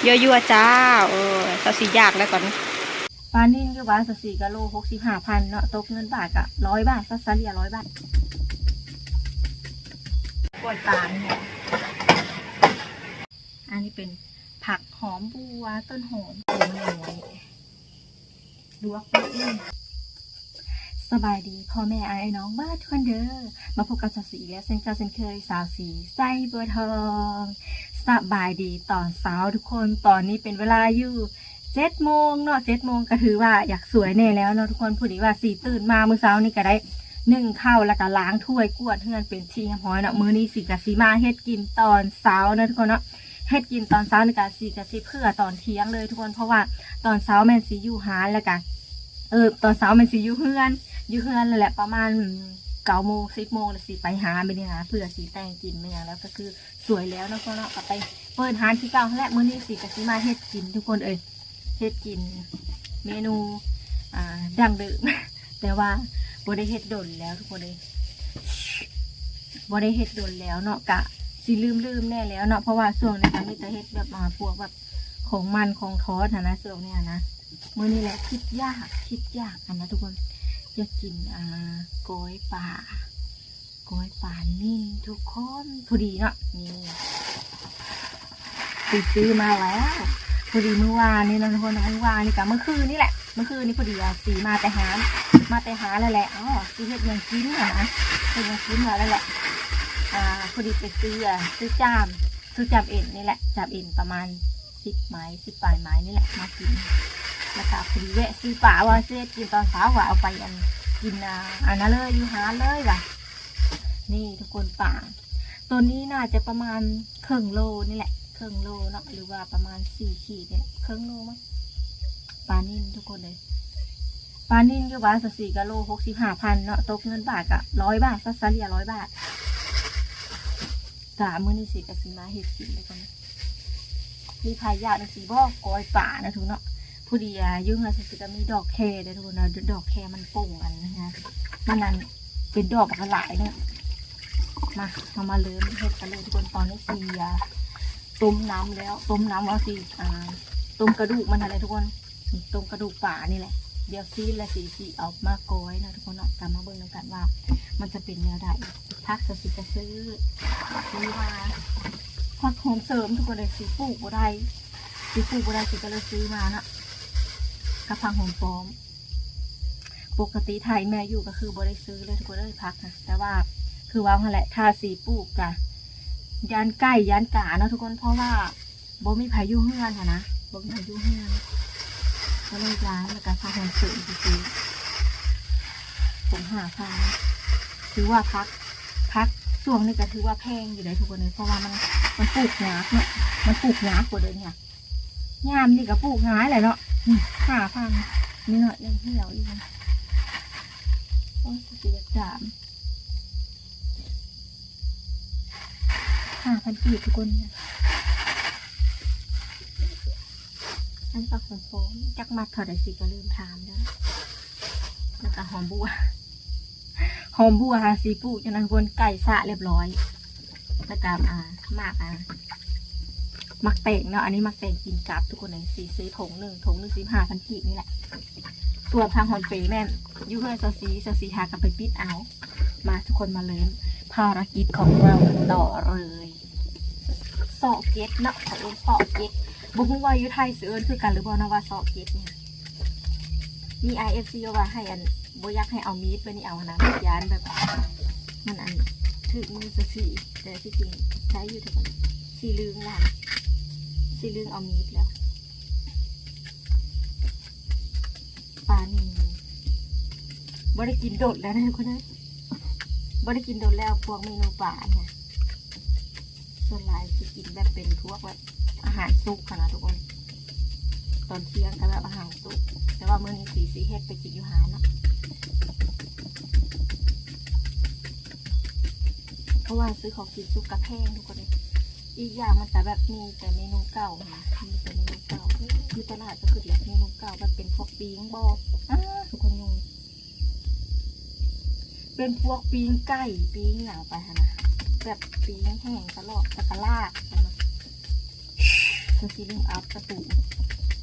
ເຢີ່ວໆ ຈ້າ. ເອີ ຊາວສີ່ຢາກແລ້ວຕອນນີ້. ປານິນຢູ່ບ້ານຊາວສີ່ກະໂລຫົກສິບຫ້າພັນເນາະ, ຕົກເງິນບາດກະຮ້ອຍບາດ, ສະເລ່ຍຮ້ອຍບາດ. ກ້ອຍປານີ້ ອັນນີ້ເປັນຜັກຫອມບົ່ວ, ຕົ້ນຫອມ, ຫົວໜ້ອຍ. ລວກແປັບໜຶ່ງ. ສະບາຍດີພໍ່ແມ່ອ້າຍນ້ອງເບິດທຸກຄົນເດີ, ມາພົບກັບຊາວສີ່ອີກແລ້ວເຊັ່ນເກົ່າເຊັ່ນເຄີຍ, ຊາວສີ່ໄຊບົວທອງ. ສະບາຍດີຕອນເຊົ້າທຸກຄົນ, ຕອນນີ້ເປັນເວລາຢູ່ເຈັດໂມງເນາະ, ເຈັດໂມງກະຖືວ່າຢາກສວຍແດ່ແລ້ວເນາະທຸກຄົນ. ພໍດີວ່າສີ່ຕື່ນມາມື້ເຊົ້ານີ້ກະໄດ້ໜຶ້ງເຂົ້າ ແລ້ວກະລ້າງຖ້ວຍ ກວາດເຮືອນເປັນທີ່ຮຽບຮ້ອຍເນາະ. ມື້ນີ້ສີ່ກະຊິມາເຮັດກິນຕອນເຊົ້າເນາະທຸກຄົນເນາະ. ເຮັດກິນຕອນເຊົ້ານີ້ກະສີ່ກະຊິເຜື່ອຕອນທ່ຽງເລີຍທຸກຄົນ, ເພາະວ່າຕອນເຊົ້າແມ່ນຊິຢູ່ເຮືອນ ແລ້ວກະ ເອີ ຕອນເຊົ້າແມ່ນຊິຢູ່ເຮືອນ ຢູ່ເຮືອນແລ້ວແຫຼະ ປະມານເກົ້າໂມງສິບໂມງ ແລ້ວຊິໄປຫາແມ່ນຫຍັງ ເພື່ອຊິແຕ່ງກິນແມ່ນຫຍັງ ແລ້ວກະຄືສວຍແລ້ວເນາະ ເນາະ ກະໄປເປີດຮ້ານຄືເກົ່າຫັ້ນແຫຼະ. ມື້ນີ້ສີ່ກະຊິມາເຮັດກິນທຸກຄົນເອີຍ, ເຮັດກິນເມນູ ອ່າ ດັ້ງເດີມ ແຕ່ວ່າບໍ່ໄດ້ເຮັດດົນແລ້ວທຸກຄົນເອີຍ, ບໍ່ໄດ້ເຮັດດົນແລ້ວເນາະ, ກະຊິລືມໆແດ່ແລ້ວເນາະ ເພາະວ່າຊ່ວງນີ້ກະມີແຕ່ເຮັດແບບ ອ່າ ພວກແບບຂອງມັນຂອງທອດຫັ້ນນະ ຊ່ວງນີ້ຫັ້ນນະ. ມື້ນີ້ແຫຼະຄິດຢາກ ຄິດຢາກຫັ້ນນະທຸກຄົນ, ຢາກກິນ ອ່າ ກ້ອຍປາ ກ້ອຍປານິນທຸກຄົນ. ພໍດີເນາະ ນີ້ ໄປຊື້ມາແລ້ວ ພໍດີມື້ວານນີ້ເນາະທຸກຄົນ, ມື້ວານນີ້ກະມື້ຄືນນີ້ແຫຼະ ມື້ຄືນນີ້ພໍດີວ່າຊິມາແຕ່ຮ້ານ ມາແຕ່ຮ້ານແລ້ວແຫຼະ. ອໍ ຊິເຮັດຫຍັງກິນຫັ້ນນະ ເຮັດຫຍັງກິນວ່າແລ້ວແຫຼະ. ອ່າ ພໍດີໄປຊື້ ອ່າ ຊື້ຈາມ ຊື້ຈາມເອັນນີ້ແຫຼະ, ຈາມເອັນປະມານສິບໄມ້ ສິບປາຍໄມ້ນີ້ແຫຼະ ມາກິນ. ແລ້ວກະພໍດີແວະຊື້ປາ ວ່າຊິເຮັດກິນຕອນເຊົ້າ ວ່າເອົາໄປ ອັນ ກິນ ອ່າ ອັນນັ້ນເລີຍ ຢູ່ຮ້ານເລີຍວ່າ. ນີ້ທຸກຄົນ ປາໂຕນີ້ໜ້າຈະປະມານເຄິ່ງໂລນີ້ແຫຼະ ເຄິ່ງໂລເນາະ ຫຼືວ່າປະມານສີ່ຂີດນີ້ແຫຼະ ເຄິ່ງໂລມັ້ງ. ປານິນທຸກຄົນເອີຍ, ປານິນຢູ່ບ້ານຊາວສີ່ກະໂລຫົກສິບຫ້າພັນເນາະ, ຕົກເງິນບາດກະຮ້ອຍບາດ ສະເລ່ຍຮ້ອຍບາດ. ກະມື້ນີ້ສີ່ກະຊິມາເຮັດກິນເລີຍກັນ. ມີໃຜຢາກຈັ່ງຊີ້ບໍ່ ກ້ອຍປານະທຸກເນາະ. ພໍດີ ອ່າ ຢູ່ເຮືອນຊາວສີ່ກະມີດອກແຄເດີທຸກຄົນເນາະ, ດອກແຄມັນປົ່ງອັນນະ ມັນອັນເປັນດອກບັກຫຼາຍເນາະ. ມາ ເຮົາມາເລີ່ມເຮັດກັນເລີຍທຸກຄົນ. ຕອນນີ້ສີ່ ອ່າ ຕົ້ມນ້ຳແລ້ວ ຕົ້ມນ້ຳວ່າຊິ ອ່າ ຕົ້ມກະດູກມັນຫັ້ນແຫຼະທຸກຄົນ, ຕົ້ມກະດູກປານີ້ແຫຼະ. ດຽວຊີ້ນແລ້ວຊິ ຊິເອົາມາກ້ອຍເນາະທຸກຄົນເນາະ, ກະມາເບິ່ງນຳກັນວ່າມັນຈະເປັນແນວໃດ. ຜັກຊາວສີ່ກະຊື້ ມີວ່າຜັກຫອມເສີມທຸກຄົນເອີຍ, ຊິປູກບໍ່ໄດ້ ຊິປູກບໍ່ໄດ້ ຊິກະເລີຍຊື້ມາເນາະ ກັບຜັກຫອມປ້ອມ. ປົກກະຕິຖ້າອີ່ແມ່ຢູ່ກະຄືບໍ່ໄດ້ຊື້ເລີຍທຸກຄົນເອີຍ ຜັກນະ, ແຕ່ວ່າຄືເວົ້າຫັ້ນແຫຼະ ຖ້າຊິປູກກະຢ້ານໄກ່ຢ້ານກາເນາະທຸກຄົນ, ເພາະວ່າ ບໍ່ມີໃຜຢູ່ເຮືອນຫັ້ນນະ ບໍ່ມີໃຜຢູ່ເຮືອນ ກະເລີຍຍ້າຍ. ແລ້ວກະພາກັນຊື້ ຊື້ ຖົງຫ້າພັນ ຖືວ່າຜັກ ຜັກຊ່ວງນີ້ກະຖືວ່າແພງຢູ່ເດ້ທຸກຄົນເອີຍ, ເພາະວ່າມັນ ມັນປູກຍາກເນາະ ມັນປູກຍາກກວ່າເດີນີ້. ຍາມນີ້ກະປູກງ່າຍແຫຼະເນາະ. ຫ້າພັນ ນີ້ເນາະ ຍັງຫ່ຽວອີກ. ໂອ້ຍ ກະຢາກຈາມ. ຫ້າພັນກີບທຸກຄົນ. ອັນນີ້ກະຫອມປ້ອມ ຈັກມັດເທົ່າໃດຊິກະລືມຖາມເດີ. ແລ້ວກະຫອມບົ່ວ ຫອມບົ່ວຫາຊິປູກຈັ່ງນັ້ນທຸກຄົນ. ໄກ່ສະລຽບຮ້ອຍ ແລ້ວກະ ອ່າ ໝາກ ອ່າ ໝາກແຕງເນາະ, ອັນນີ້ໝາກແຕງກິນກັບທຸກຄົນເອີຍ. ຊິຊື້ຖົງໜຶ່ງ ຖົງໜຶ່ງສິບຫ້າພັນກີບນີ້ແຫຼະ. ສ່ວນຜັກຫອມເປແມ່ນຢູ່ເຮືອນຊາວສີ່ ຊາວສີ່ຫາກັນໄປປິດເອົາ. ມາທຸກຄົນ ມາເລີ່ມພາລະກິດຂອງເຮົາກັນຕໍ່ເລີຍ. ເຊາະເກັດເນາະ ເຂົາເອີ້ນເຊາະເກັດ. ບໍ່ຮູ້ວ່າຢູ່ໄທຊິເອີ້ນຄືກັນຫຼືບໍ່ເນາະ ວ່າເຊາະເກັດນີ້. ມີອ້າຍເອັຟຊີວ່າໃຫ້ອັນ ບໍ່ຢາກໃຫ້ເອົາມີດໄປນີ້ເອົາຫັ້ນນະ ຢ້ານແບບມັນອັນຖືກມືຊາວສີ່, ແຕ່ທີ່ຈິງໃຊ້ຢູ່ທຸກຄົນ. ສີເຫຼືອງລະ ສີເຫຼືອງເອົາມີດແລ້ວ. ປານິນ ບໍ່ໄດ້ກິນດົນແລ້ວນະທຸກຄົນເອີຍ, ບໍ່ໄດ້ກິນດົນແລ້ວ ພວກເມນູປານີ້. ສ່ວນຫຼາຍຊິກິນແບບເປັນພວກແບບອາຫານສຸກຫັ້ນນະທຸກຄົນ, ຕອນທ່ຽງກະແບບອາຫານສຸກ. ແຕ່ວ່າມື້ນີ້ຊິ ຊິເຮັດໄປກິນຢູ່ຮ້ານເນາະ ເພາະວ່າຊື້ຂອງກິນສຸກກະແພງທຸກຄົນເອີຍ. ອີກຢ່າງມັນກະແບບມີແຕ່ເມນູເກົ່າຫັ້ນນະ ມີແຕ່ເມນູເກົ່າ. ຢູ່ຕະຫຼາດກະຄືແບບເມນູເກົ່າ ແບບເປັນພວກປີ້ງບໍ ອ້າ ທຸກຄົນຍຸງ ເປັນພວກປີ້ງໄກ່ປີ້ງຫຍັງໄປຫັ້ນນະ ແບບປີ້ງແຫ້ງຕະຫຼອດ ແລ້ວກະລາບຫັ້ນນະ. ຄືຊິລືມອັດປະຕູ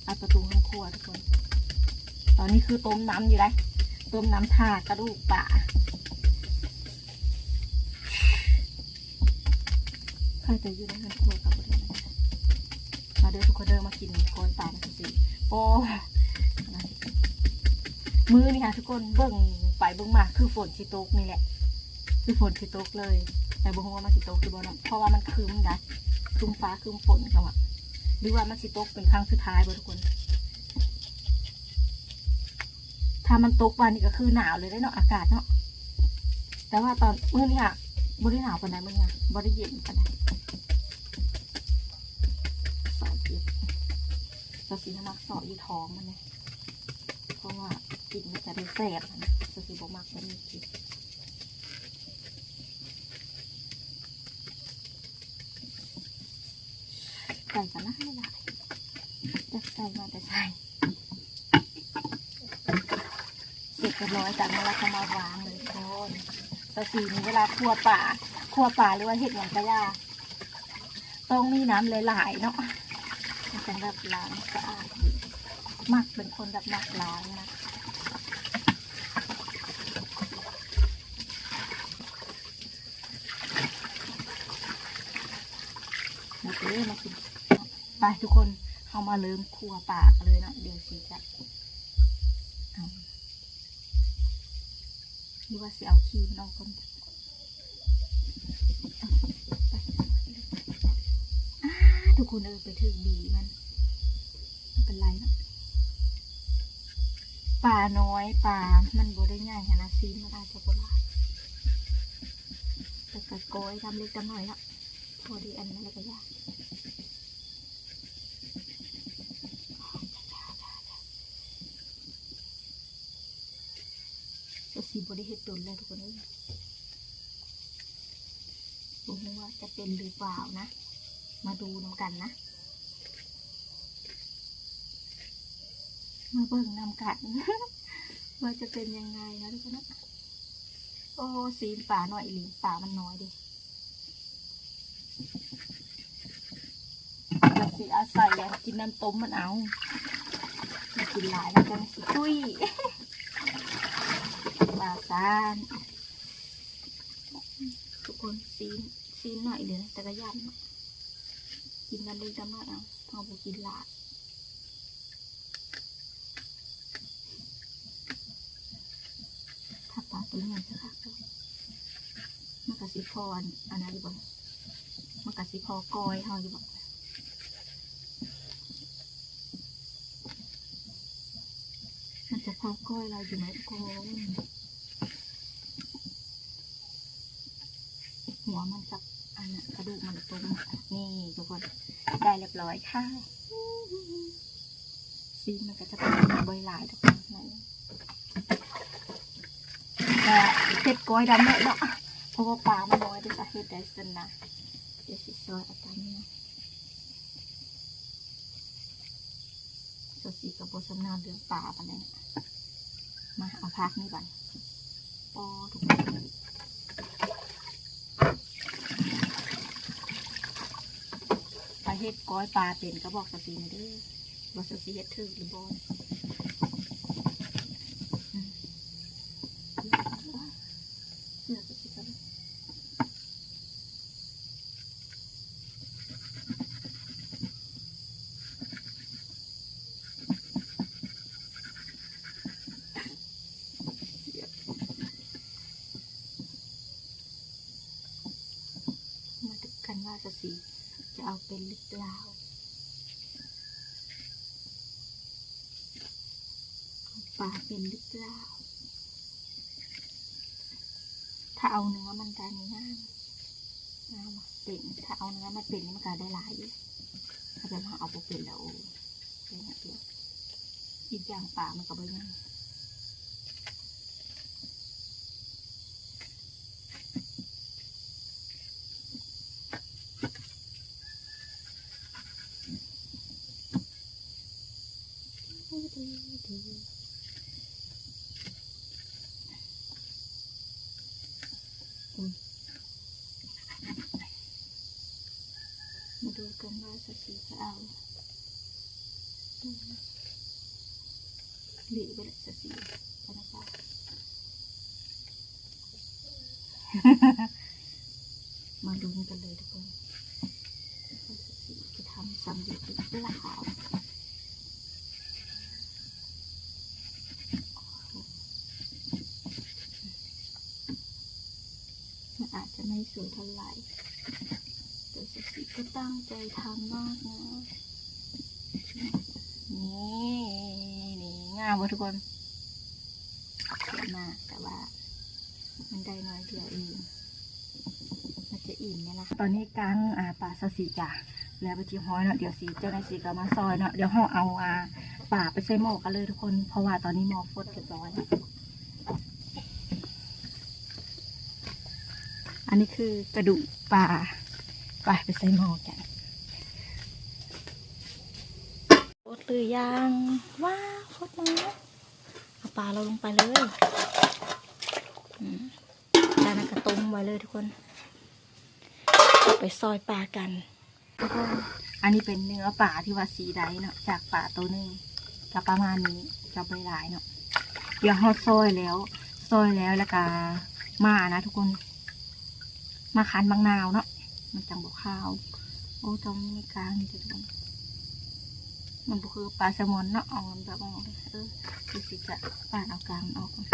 ອັດປະຕູຫ້ອງຄົວທຸກຄົນ. ຕອນນີ້ຄືຕົ້ມນ້ຳຢູ່ໃດ໋ ຕົ້ມນ້ຳຖ້າກະດູກປາ. ໃຜແຕ່ຢູ່ໃນເຮືອນຄົວກໍບໍ່ໄດ້. ມາເດີທຸກຄົນເດີ ມາກິນກ້ອຍປານຳກັນຊິ. ໂອ້ ມື້ນີ້ຫາທຸກຄົນເບິ່ງໄປເບິ່ງມາ ຄືຝົນຊິຕົກນີ້ແຫຼະ ຄືຝົນຊິຕົກເລີຍ ແຕ່ບໍ່ຮູ້ວ່າມັນຊິຕົກຫຼືບໍ່ເນາະ ເພາະວ່າມັນຄຶ້ມນະ ຄຶ້ມຟ້າຄຶ້ມຝົນເຂົາວ່າ ຫຼືວ່າມັນຊິຕົກເປັນຄັ້ງສຸດທ້າຍບໍ່ທຸກຄົນ. ຖ້າມັນຕົກບາດນີ້ກໍຄືໜາວເລີຍເດ້ເນາະ ອາກາດເນາະ. ແຕ່ວ່າຕອນມື້ນີ້ຫາບໍ່ໄດ້ໜາວປານໃດ ມື້ນີ້ຫາບໍ່ໄດ້ເຢັນປານໃດ. ຊອກຢູ່ ຊອກຊິມັກຊອກຢູ່ທ້ອງມັນເດ້ ເພາະວ່າກິນມັນຈະໄດ້ແຊບນະ ຊອກຊິບໍ່ມັກແບບນີ້ກິນ. ໄກ່ກໍຫຼາຍໆ ຈັກໄກ່ມາແຕ່ໃສ. ເສັດຮຽບຮ້ອຍ ຈາກນັ້ນລະກໍມາວາງເລີຍທຸກຄົນ. ຊາວສີນີ້ເວລາຂົ້ວປາ ຂົ້ວປາ ຫຼືວ່າເຮັດຫຍັງກະຢ່າ ຕ້ອງມີນ້ຳຫຼາຍໆເນາະ ມັນຈັ່ງແບບລ້າງສະອາດດີ. ມັກເປັນຄົນແບບມັກລ້າງນະ. ມາເດີ ມາກິນ. ໄປທຸກຄົນ ເຮົາມາເລີ່ມຂົ້ວປາກັນເລີຍເນາະ. ດຽວຊິຈະເອົາ ຫຼືວ່າຊິເອົາຂີ້ມັນອອກກ່ອນ. ອ້າ ທຸກຄົນເອີຍ ໄປຖືກບີມັນ ບໍ່ເປັນໄລເນາະ. ປານ້ອຍ ປາມັນບໍ່ໄດ້ໃຫຍ່ຫັ້ນນະ ຊີ້ນມັນອາດຈະບໍ່ຫຼາຍ ແລ້ວກໍກ້ອຍທຳເລັກທຳນ້ອຍເນາະ. ພໍດີອັນນັ້ນແລ້ວກໍຢ່າ ກໍຊິບໍ່ໄດ້ເຮັດດົນແລ້ວທຸກຄົນເອີຍ. ບໍ່ຮູ້ວ່າຈະເປັນຫຼືເປົ່ານະ ມາດູນຳກັນນະ ມາເບິ່ງນຳກັນວ່າຈະເປັນຍັງໄງນະທຸກຄົນນະ. ໂອ້ ຊີ້ນປານ້ອຍອີ່ຫຼີ ປາມັນນ້ອຍເດ້. ກໍຊິອາໄສກິນນ້ຳຕົ້ມມັນເອົາ ກິນຫຼາຍແລ້ວຈັ່ງຊິຕຸ້ຍ ວ່າຊັ້ນ. ທຸກຄົນ ຊີ້ນ ຊີ້ນນ້ອຍເດີ ແຕ່ກໍຢ້ານເນາະ ກິນກັນເລັກກັນນ້ອຍເອົາ ເຮົາບໍ່ກິນຫຼາຍ. ຖ້າປາຕົວໃຫຍ່ຄັກໆ ມັນກໍຊິພໍອັນ ອັນນັ້ນຢູ່ບໍ່ ມັນກໍຊິພໍກ້ອຍເຮົາຢູ່ບໍ່ ມັນຈະພໍກ້ອຍເຮົາຢູ່ໄໝທຸກຄົນ. ຫົວມັນກັບອັນນັ້ນ ກະດູກມັນຕົງ ນີ້ທຸກຄົນ ໄດ້ຮຽບຮ້ອຍຄ່ະ. ຊີ້ນມັນກໍຈະເປັນໜ້ອຍຫຼາຍທຸກຄົນ ກໍເຮັດກ້ອຍດຳໜ້ອຍເນາະ ເພາະວ່າປາມັນນ້ອຍ ເປັນສາເຫດໃດຊັ້ນນະ. ດຽວຊິຊອຍເອົາຕາມນີ້ເນາະ. ໂຊຊີກໍບໍ່ຊຳນານເລື່ອງປາປານໃດ. ມາເອົາຜັກນີ້ບັດ ໂອ້ ທຸກຄົນ ໃຜເຮັດກ້ອຍປາເປັນກໍບອກໂຊຊີແດ່ເດີ ວ່າໂຊຊີເຮັດຖືກຫຼືບໍ່. ອືມ ເສື້ອໂຊຊີກໍໄດ້. ມາດູກັນວ່າຊາວສີຈະເອົາເປັນຫຼືເປົ່າ ເອົາປາເປັນຫຼືເປົ່າ. ຖ້າເອົາເນື້ອມັນກະນີ້ງາມ ງາມເປັນ ຖ້າເອົາເນື້ອມັນເປັນນີ້ມັນກະໄດ້ຫຼາຍຢູ່ ຖ້າແບບເຮົາເອົາບໍ່ເປັນແລ້ວ ໂອ້ ໄດ້ໜ້ອຍດຽວ ອີກຢ່າງປາມັນກະບໍ່ໃຫຍ່. ມາດູກັນວ່າ ສາວສີຈະເອົາ ເລະໄປແລ້ວ ສາວສີ ມາລຸ້ນກັນເລີຍທຸກຄົນ ວ່າສາວສີຈະທຳສຳເລັດຫຼືເປົ່າ. ມັນອາດຈະໄມ່ສວຍເທົ່າໃດ ແຕ່ສາວສີກໍຕັ້ງໃຈທຳມາກນະ. ນີ້ ນີ້ ງາມບໍ່ທຸກຄົນ? ສວຍມາກ ແຕ່ວ່າມັນໄດ້ໜ້ອຍດຽວເອງ ມັນຈະອີ່ມແມ່ນລະ. ຕອນນີ້ກາງ ອາ ປາສາວສີຈະແລ້ວເປັນທີ່ຮຽບຮ້ອຍເນາະ. ດຽວສີ ເຈົ້ານາຍສີກໍມາຊ່ອຍເນາະ. ດຽວເຮົາເອົາ ອາ ປາໄປໃສ່ໝໍ້ກັນເລີຍທຸກຄົນ ເພາະວ່າຕອນນີ້ໝໍ້ຟົດຮຽບຮ້ອຍແລ້ວ. ອັນນີ້ຄືກະດູກປາ ໄປ ໄປໃສ່ໝໍ້ກັນ. ຟົດຫຼືຍັງ? ວ້າວ ຟົດແລ້ວ ເອົາປາລາວລົງໄປເລີຍ. ອືມ ຈາກນັ້ນກໍຕົ້ມໄວ້ເລີຍທຸກຄົນ ເອົາໄປຊອຍປາກັນ. ອັນນີ້ເປັນເນື້ອປາທີ່ວ່າສີໄດ້ເນາະ ຈາກປາໂຕໜຶ່ງ ກໍປະມານນີ້ ກໍບໍ່ໄດ້ຫຼາຍເນາະ. ດຽວເຮົາຊອຍແລ້ວ ຊອຍແລ້ວ ແລ້ວກໍມານະທຸກຄົນ ມາຄັ້ນບັກນາວເນາະ ມັນຈັ່ງບໍ່ຄາວ. ໂອ້ ຕ້ອງມີກາງນີ້ທຸກຄົນ ມັນບໍ່ຄືປາແຊລມອນເນາະ ເອົາແບບອອກເລີຍ. ເອີ ດຽວສີຈະປາດເອົາກາງມັນອອກກ່ອນ. ເ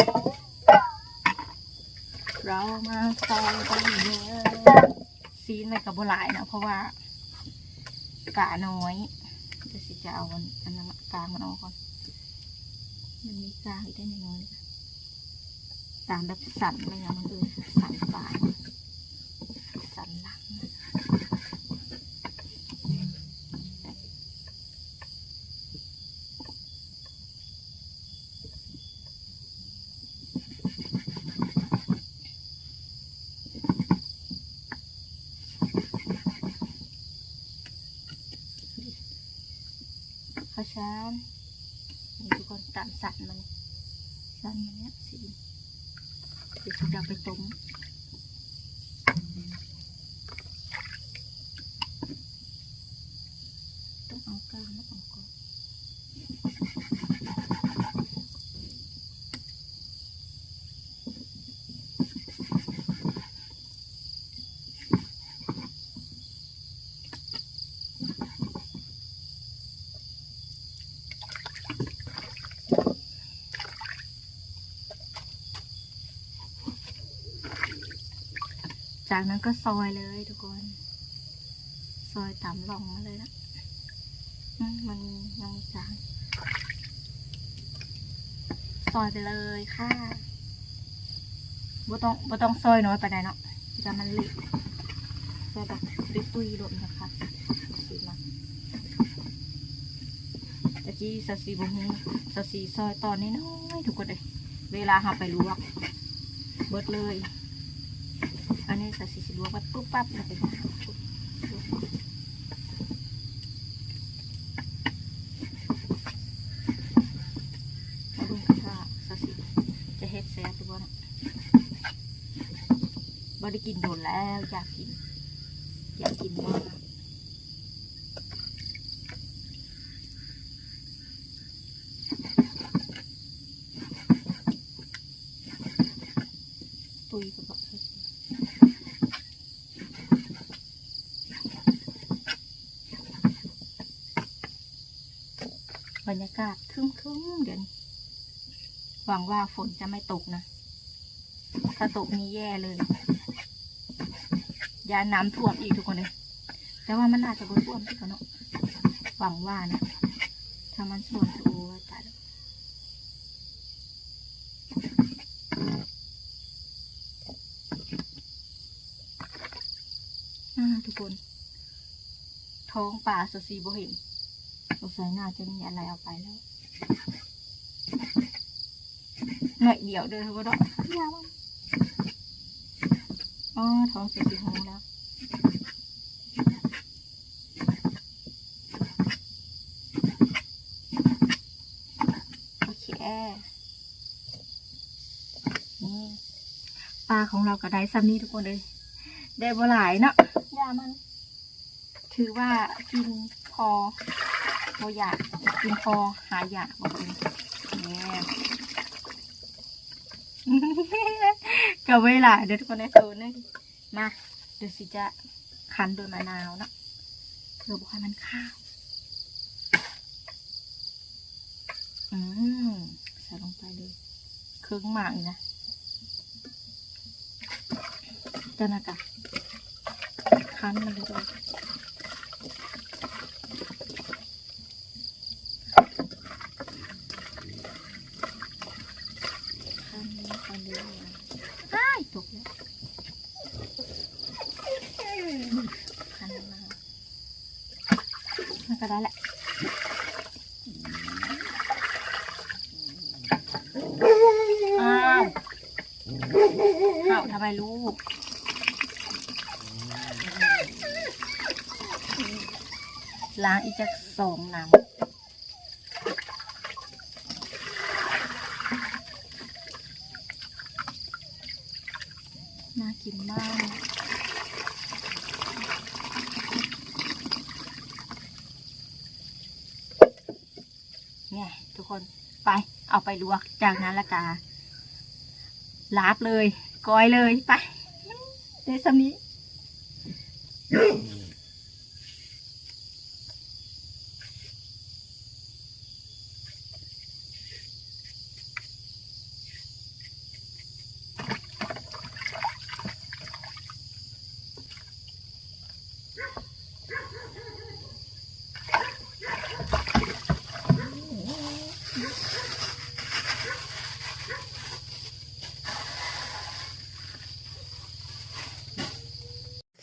ຮົາມາຊອຍກັນເລີຍ. ຊີ້ນມັນກໍບໍ່ຫຼາຍເນາະ ເພາະວ່າການ້ອຍ. ດຽວສີຈະເອົາອັນ ອັນນັ້ນ ກາງມັນອອກກ່ອນ. ມັນມີກາງອີກໄດ້ໜ້ອຍໆ ຕາມແບບສັນມັນຫຍັງມັນ ເອີ ສັນປາກ ສັນຫຼັງ. ຂ້າວສານ ນີ້ທຸກຄົນ ຕາມສັນມັນ ສັນມັນນີ້ ສີ ດຽວຊິເອົາໄປຕົ້ມ. ຕ້ອງເອົາກາງມັນອອກກ່ອນ. ຈາກນັ້ນກໍຊອຍເລີຍທຸກຄົນ ຊອຍຕາມຮ່ອງມາເລີຍນະ. ອືມ ມັນຍັງມີກາງ ຊອຍໄປເລີຍຄ່ະ. ບໍ່ຕ້ອງ ບໍ່ຕ້ອງຊອຍນ້ອຍປານໃດເນາະ ຢ່າມັນເລະ ຊອຍແບບຕຸ້ຍໆໂລດນະຄະ. ສາວສີມັກ ແຕ່ກີ້ສາວສີບໍ່ຮູ້ ສາວສີຊອຍຕອນນ້ອຍໆ ທຸກຄົນເອີຍ ເວລາເຮົາໄປລວກເບິດເລີຍ. ອັນນີ້ສາວສີຊິລວກແບບປຸບປັບເລີຍ. ມາເບິ່ງກັນວ່າສາວສີຈະເຮັດແຊບຫຼືບໍ່ເນາະ. ບໍ່ໄດ້ກິນດົນແລ້ວ ຢາກກິນ ຢາກກິນມາກ. ຕຸ້ຍກໍບອກ ບັນຍາກາດຄຶ້ມໆ ດຽວນີ້ ຫວັງວ່າຝົນຈະໄມ່ຕົກນະ. ຖ້າຕົກນີ້ແຍ່ເລີຍ ຢ້ານນ້ຳຖ້ວມອີກທຸກຄົນເອີຍ. ແຕ່ວ່າມັນໜ້າຈະບໍ່ຖ້ວມຄືເກົ່າເນາະ ຫວັງວ່ານະ. ຖ້າມັນຖ້ວມ ໂອ້ຍ ຕາຍແລ້ວ. ອ່າ ທຸກຄົນ ທ້ອງປາສາວສີບໍ່ເຫັນ ສົງໄສໜ້າຈະມີອາໄລເອົາໄປແລ້ວ. ໜ້ອຍດຽວເດີ ບໍ່ດອກ ຢ່າມັນ. ອໍ ທ້ອງສາວສີໂຮງແລ້ວ. ໂອເຄ ນີ້ ປາຂອງເຮົາກໍໄດ້ສ່ຳນີ້ທຸກຄົນເອີຍ. ໄດ້ບໍ່ຫຼາຍເນາະ ຢ່າມັນ. ຖືວ່າກິນພໍບໍ່ຢາກ ກິນພໍຫາຢາກວ່າຊັ້ນ. ແມ່ນ ກໍໄວ້ຫຼາຍເດີທຸກຄົນ ໃນໂຕໜຶ່ງ. ມາ ດຽວຊິຈະຄັ້ນໂດຍມະນາວເນາະ ເພື່ອບໍ່ໃຫ້ມັນຄາວ. ອືມ ໃສ່ລົງໄປເລີຍ ເຄິ່ງໝາກນີ້ນະ. ຈາກນັ້ນກະຄັ້ນມັນເລີຍ ຄັ້ນມັນເລີຍ. ອ້າຍ ຕົກແລ້ວ ຄັ້ນມາ ມັນກໍໄດ້ແຫຼະ. ອ້າວ ເຂົ້າທຳໄມລູກ? ລ້າງອີກຈັກສອງນ້ຳ. ໜ້າກິນມາກ ນີ້ທຸກຄົນ. ໄປ ເອົາໄປລວກ ຈາກນັ້ນລະກະລາບເລີຍ ກ້ອຍເລີຍ. ໄປ ໄດ້ສ່ຳນີ້.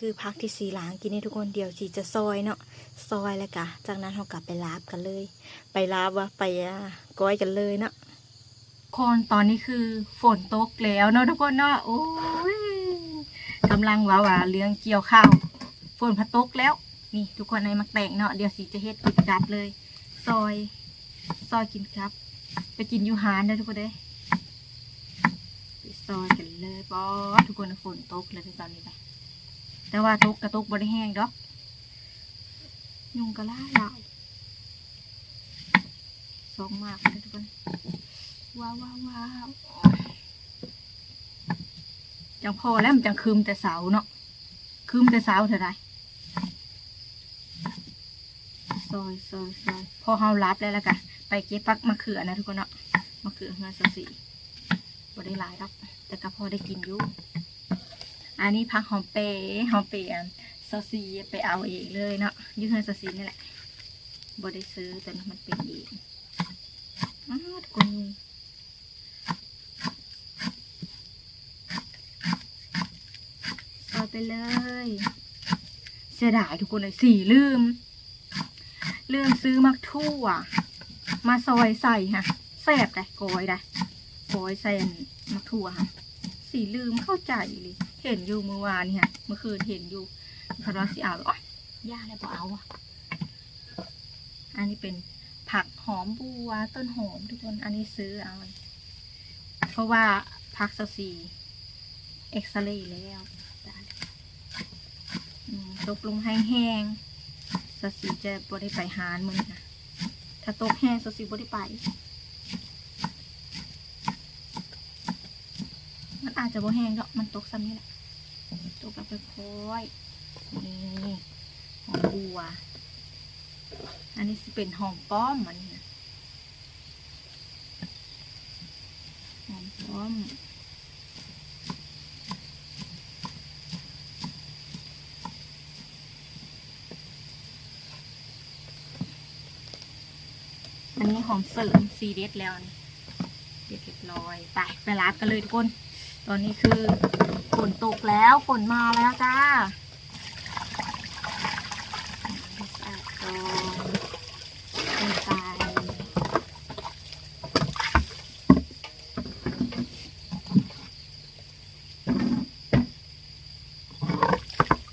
ຄືຜັກທີ່ຊິລ້າງກິນນີ້ທຸກຄົນ ດຽວຊິຈະຊອຍເນາະ ຊອຍແລ້ວກະ ຈາກນັ້ນເຮົາກະໄປລາບກັນເລີຍ ໄປລາບວ່າ ໄປ ອາ ກ້ອຍກັນເລີຍເນາະ. ຄົນ ຕອນນີ້ຄືຝົນຕົກແລ້ວເນາະທຸກຄົນເນາະ. ໂອ້ຍ ກຳລັງເວົ້າວ່າເລື່ອງກ່ຽວເຂົ້າ ຝົນພັດຕົກແລ້ວ. ນີ້ທຸກຄົນ ໃນໝາກແຕງເນາະ ດຽວຊິຈະເຮັດກິນກັບເລີຍ ຊອຍ ຊອຍກິນກັບ ໄປກິນຢູ່ຮ້ານເດີທຸກຄົນເດີ ໄປຊອຍກັນເລີຍ. ປ້ອ ທຸກຄົນ ຝົນຕົກແລ້ວຕອນນີ້ໄປ ແຕ່ວ່າຕົກກະຕົກບໍ່ໄດ້ແຮງດອກ ຍຸງກະຫຼາຍຫຼາຍ. ສອງໝາກເດີທຸກຄົນ ວ້າວໆໆ ຈັ່ງພໍແລ້ວ ມັນຈັ່ງຄຶມແຕ່ເຊົ້າເນາະ ຄຶມແຕ່ເຊົ້າເທື່ອໃດ. ຊອຍ ຊອຍ ຊອຍ ພໍເຮົາລາບແລ້ວ ແລ້ວກະໄປເກັບຜັກມະເຂືອນະທຸກຄົນເນາະ ມະເຂືອເຮືອນຊາວສີ່ ບໍ່ໄດ້ຫຼາຍດອກ ແຕ່ກະພໍໄດ້ກິນຢູ່. ອັນນີ້ຜັກຫອມເປ ຫອມເປ ອັນ ຊາວສີ່ໄປເອົາເອງເລີຍເນາະ ຢູ່ເຮືອນຊາວສີ່ນີ້ແຫຼະ ບໍ່ໄດ້ຊື້ ແຕ່ມັນເປັນເອງ. ອ້າ ທຸກຄົນ ຊອຍໄປເລີຍ. ເສຍດາຍທຸກຄົນເອີຍ ຊິລືມ ລືມຊື້ໝາກຖົ່ວມາຊອຍໃສ່ຫັ້ນ ແຊບໃດ໋ ກ້ອຍໃດ໋ ກ້ອຍໃສ່ອັນໝາກຖົ່ວຫັ້ນ ຊິລືມ ເຂົ້າໃຈອີ່ຫຼີ ເຫັນຢູ່ມື້ວານນີ້ຫັ້ນ ມື້ຄືນເຫັນຢູ່ ຄັນວ່າຊິເອົາ ໂອ້ຍ ຢ່າແລ້ວ ບໍ່ເອົາ. ອັນນີ້ເປັນຜັກຫອມບົ່ວ ຕົ້ນຫອມທຸກຄົນ ອັນນີ້ຊື້ເອົາ ເພາະວ່າຜັກຊາວສີ່ເອັກສະເຣແລ້ວ ອືມ ຕົກລົງແຮງໆ ຊາວສີ່ຈະບໍ່ໄດ້ໄປຮ້ານມື້ນີ້ນະ ຖ້າຕົກແຮງຊາວສີ່ບໍ່ໄດ້ໄປ. ມັນອາດຈະບໍ່ແຮງດອກ ມັນຕົກສ່ຳນີ້ແຫຼະ ຕົກແບບຄ່ອຍໆ. ນີ້ ຫອມບົ່ວ ອັນນີ້ຊິເປັນຫອມປ້ອມ ອັນນີ້ນະ ຫອມປ້ອມ. ອັນນີ້ຫອມເສີມ ຊີເດັດແລ້ວ ອັນນີ້ເດັດຮຽບຮ້ອຍ. ໄປ ໄປລາບກັນເລີຍທຸກຄົນ ຕອນນີ້ຄືຝົນຕົກແລ້ວ ຝົນມາແລ້ວຈ້າ. ສະອາດກ່ອນ ລົງໄປ.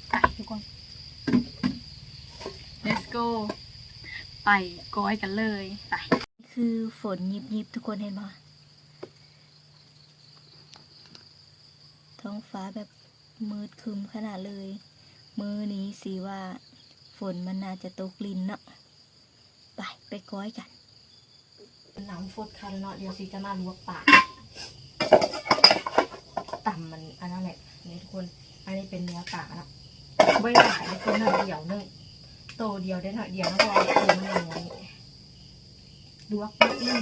ໄປທຸກຄົນ ເລັດໂກ ໄປກ້ອຍກັນເລີຍ ໄປ. ຄືຝົນຫຍິບໆ ທຸກຄົນເຫັນບໍ່? ທ້ອງຟ້າແບບມືດຄຶ້ມຂະໜາດເລີຍ. ມື້ນີ້ຊິວ່າ ຝົນມັນໜ້າຈະຕົກລິນເນາະ. ໄປ ໄປກ້ອຍກັນ. ນ້ຳຟົດຄັກເນາະ, ດຽວຊິຈະມາລວກປາ ຕຳມັນອັນນັ້ນແຫຼະ. ນີ້ທຸກຄົນ ອັນນີ້ເປັນເນື້ອປາເນາະ, ບໍ່ໄດ້ຫຼາຍເດ້ ໜ້ອຍດຽວໜຶ່ງ ໂຕດຽວໄດ້ໜ້ອຍດຽວເນາະ ເພາະວ່າໂຕມັນນ້ອຍ. ລວກແປັບໜຶ່ງ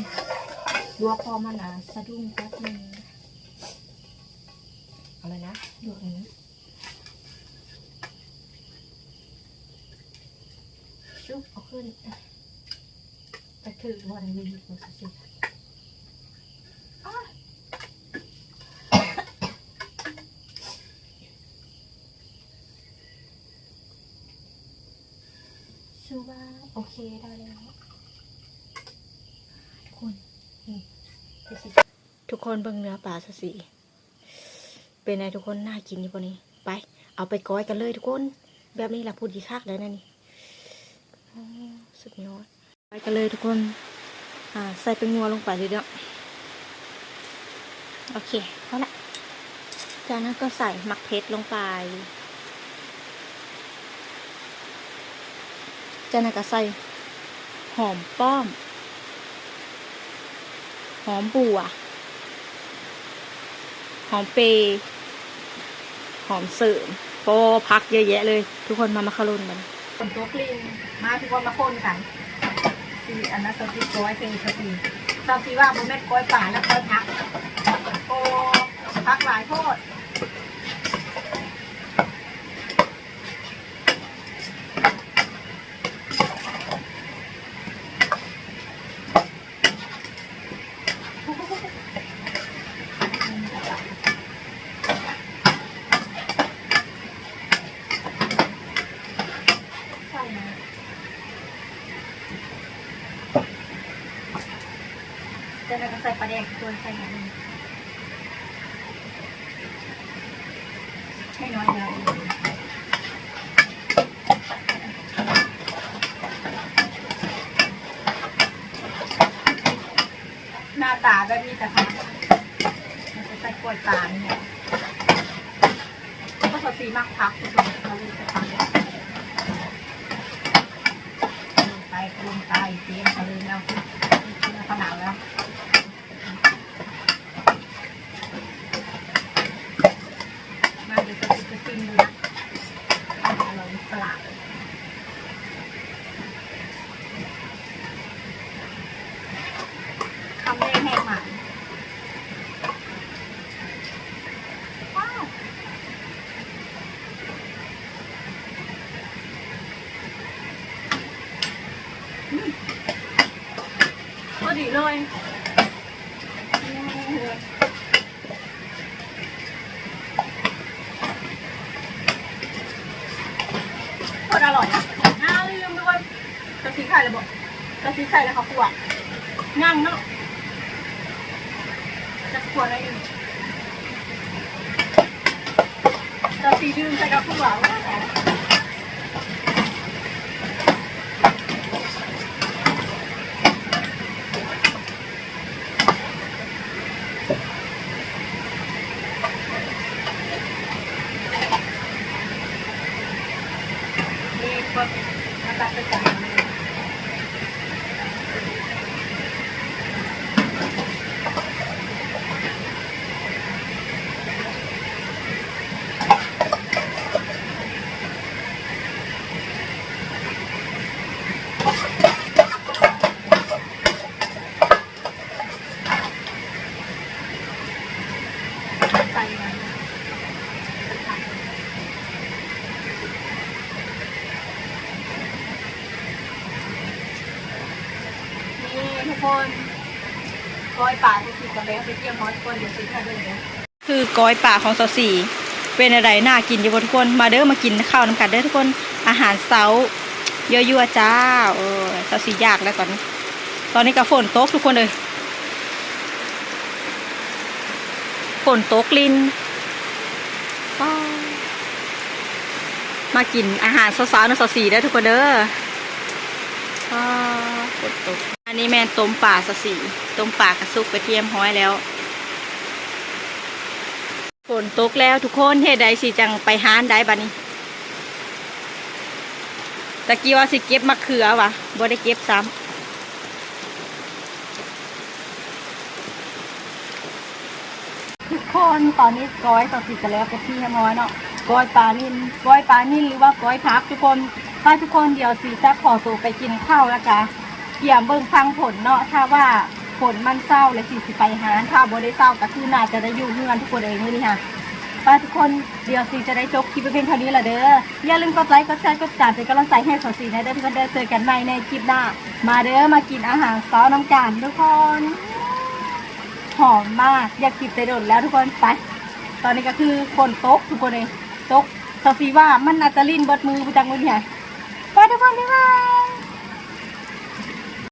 ລວກພໍມັນ ອ່າ ສະດຸ້ງແປັບໜຶ່ງ. ເອົາເລີຍນະ ລວກອັນນີ້ ຊຸບ ເອົາຂຶ້ນ ຈັກຖືກບໍ່ໄດ້ຢູ່ ຢູ່ຊື່ໆ. ອ້າ ຄືວ່າໂອເຄ ໄດ້ແລ້ວທຸກຄົນ. ນີ້ ທຸກຄົນເບິ່ງເນື້ອປາຊາຊີ ເປັນໃດທຸກຄົນ ໜ້າກິນຢູ່ບໍ່ນີ້? ໄປ ເອົາໄປກ້ອຍກັນເລີຍທຸກຄົນ. ແບບນີ້ລະ ຜູ້ດີຄັກແລ້ວນະນີ້. ໂອ້ ສຸດຍອດ. ໄປກັນເລີຍທຸກຄົນ. ອ່າ ໃສ່ແປ້ງນົວລົງໄປເລີຍເນາະ. ໂອເຄ ພໍລະ. ຈາກນັ້ນກໍໃສ່ໝາກເຜັດລົງໄປ. ຈາກນັ້ນກໍໃສ່ຫອມປ້ອມ, ຫອມບົ່ວ, ຫອມເປ, ຫອມເສີມ. ໂອ້ ຜັກເຍອະແຍະເລີຍທຸກຄົນ. ມາ ມາຂະລຸນບັດນີ້. ຝົນຕົກລິນ ມາທຸກຄົນມາຄົນກັນ. ຊິອັນນັ້ນ ຊາວຊີກ້ອຍເພ ຊາວຊີ ຊາວຊີວ່າບໍ່ແມ່ນກ້ອຍປາແລ້ວ ກ້ອຍຜັກ. ໂອ້ ຜັກຫຼາຍໂພດ. ໃສ່ ຈາກນັ້ນກໍໃສ່ປາແດກດ້ວຍ ໃສ່ໜ້ອຍໜຶ່ງ ໃສ່ໜ້ອຍດຽວ. ໜ້າຕາແບບນີ້ແຕ່ຜັກ ມັນຈະໃສ່ກ້ອຍປານີ້ແຫຼະ. ເພາະວ່າຊາວຊີມັກຜັກ ເພິ່ນກໍເລີຍໃສ່ຜັກ. ລົງໄປ ລົງໄປ ເຕຍມາເລີຍເນາະ. ເຮົາໜາວແລ້ວ. ມາ ດຽວຈະຊິມເບິ່ງ ອະລ່ອຍຫຼືເປົ່າ. ຄຳແຮງໆ ມາ. ວ້າວ ອືມ ພໍດີເລີຍ. ໂຄດອະລ່ອຍອະ. ອ້າວ ລືມທຸກຄົນ ຊາວຊີໄຂ່ແລ້ວບໍ່? ຊາວຊີໄຂ່ແລ້ວເຂົ້າຂົ້ວ ຍັງເນາະ ຈັກຂົ້ວໜ້ອຍໜຶ່ງ. ຊາວຊີລືມໃສ່ເຂົ້າຂົ້ວ. ນີ້ທຸກຄົນ ກ້ອຍປາທີ່ຊິກະແບງໄປຕຽມຮອດກ່ອນ ດຽວຊິໃຫ້ເບິ່ງເດີ. ຄືກ້ອຍປາຂອງຊາວສີ ເປັນແນວໃດ ໜ້າກິນຢູ່ບໍ່ທຸກຄົນ? ມາເດີ ມາກິນເຂົ້ານຳກັນເດີທຸກຄົນ. ອາຫານເຊົ້າ ຍົວໆ ຈ້າ. ເອີ ຊາວສີຢາກແລ້ວຕອນນີ້. ຕອນນີ້ກໍຝົນຕົກທຸກຄົນເອີຍ ຝົນຕົກລິນ. ອ້າ ມາກິນອາຫານເຊົ້າໆ ນຳຊາວສີເດີທຸກຄົນເດີ. ອ້າ ຝົນຕົກ. ອັນນີ້ແມ່ນຕົ້ມປາຊາວສີ ຕົ້ມປາກະສຸກໄປຮຽບຮ້ອຍແລ້ວ. ຝົນຕົກແລ້ວທຸກຄົນ ເຮັດໃດຊິຈັ່ງໄປຮ້ານໄດ້ບາດນີ້. ຕະກີ້ວ່າຊິເກັບໝາກເຂືອຫວາ ບໍ່ໄດ້ເກັບຊ້ຳ. ທຸກຄົນ ຕອນນີ້ກ້ອຍສາວສີກະແລ້ວເປັນທີ່ຮຽບຮ້ອຍເນາະ ກ້ອຍປານິນ ກ້ອຍປານິນ ຫຼືວ່າກ້ອຍຜັກ ທຸກຄົນ. ໄປທຸກຄົນ ດຽວສີຈະຂໍໂຕໄປກິນເຂົ້າ ແລ້ວກະກຽມເບິ່ງຟັງຜົນເນາະ ຖ້າວ່າຝົນມັນເຊົາແລ້ວສີຊິໄປຮ້ານ ຖ້າບໍ່ໄດ້ເຊົາກະຄືໜ້າຈະໄດ້ຢູ່ເຮືອນ ທຸກຄົນເອີຍ ມື້ນີ້ຫະ. ໄປທຸກຄົນ ດຽວສີຈະໄດ້ຈົບຄລິບໄວ້ພຽງເທົ່ານີ້ລະເດີ. ຢ່າລືມກົດໄລ ກົດແຊ ກົດຕິດຕາມ ເປັນກຳລັງໃຈໃຫ້ສາວສີແດ່ເດີ ທຸກຄົນເດີ. ເຈີກັນໃໝ່ໃນຄລິບໜ້າ ມາເດີ ມາກິນອາຫານເຊົ້ານຳກັນທຸກຄົນ. ຫອມມາກ ຢາກກິນແຕ່ດົນແລ້ວທຸກຄົນ. ໄປ ຕອນນີ້ກະຄືຝົນຕົກທຸກຄົນເອີຍ ຕົກ ສາວສີວ່າມັນອາດຈະລິນເບິດມື້ ບໍ່ຈັກມື້ນີ້ຫະ. ໄປທຸກຄົນ ບາຍບາຍ.